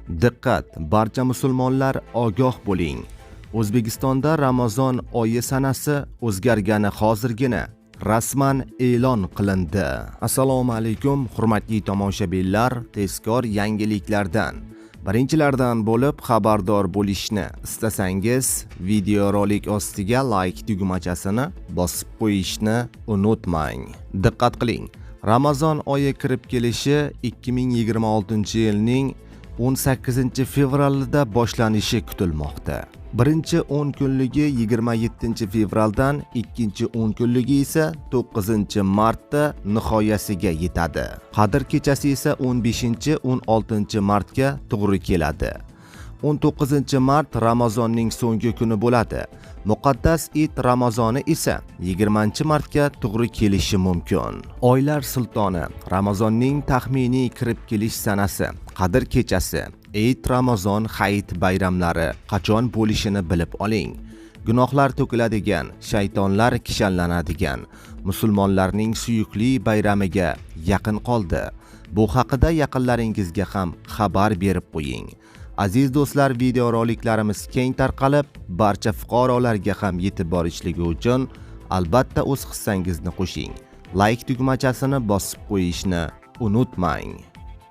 Diqqat, barcha musulmonlar ogoh bo'ling. O'zbekistonda Ramazon oyi sanasi o'zgargani hozirgina rasman e'lon qilindi. Assalomu alaykum, hurmatli tomoshabinlar, tezkor yangiliklardan birinchilardan bo'lib xabardor bo'lishni istasangiz, videorolik ostiga like tugmachasini bosib qo'yishni unutmang. Diqqat qiling. Ramazon oyi kirib kelishi 2026-yilning 18 fevralida boshlanishi kutilmoqda. Birinchi 10 kunligi 27 fevraldan, ikkinchi 10 kunligi esa 9 martda nihoyasiga yetadi. Qadr kechasi esa 15-16 martga to'g'ri keladi. 19 mart Ramazonning so'nggi kuni bo'ladi. Muqaddas it Ramazoni esa 20 martga to'g'ri kelishi mumkin. Oylar sultoni Ramazonning taxminiy kirib kelish sanasi, Qadr kechasi, Eid Ramazon hayit bayramlari qachon bo'lishini bilib oling. Gunohlar to'kiladigan, shaytonlar kishanlanadigan musulmonlarning suyukli bayramiga yaqin qoldi. Bu haqida yaqinlaringizga ham xabar berib qo'ying. Aziz do'stlar, videoroliklarimiz keng tarqalib, barcha fuqarolarga ham yetib borishligi uchun albatta o'z hissangizni qo'shing. Like tugmachasini bosib qo'yishni unutmang.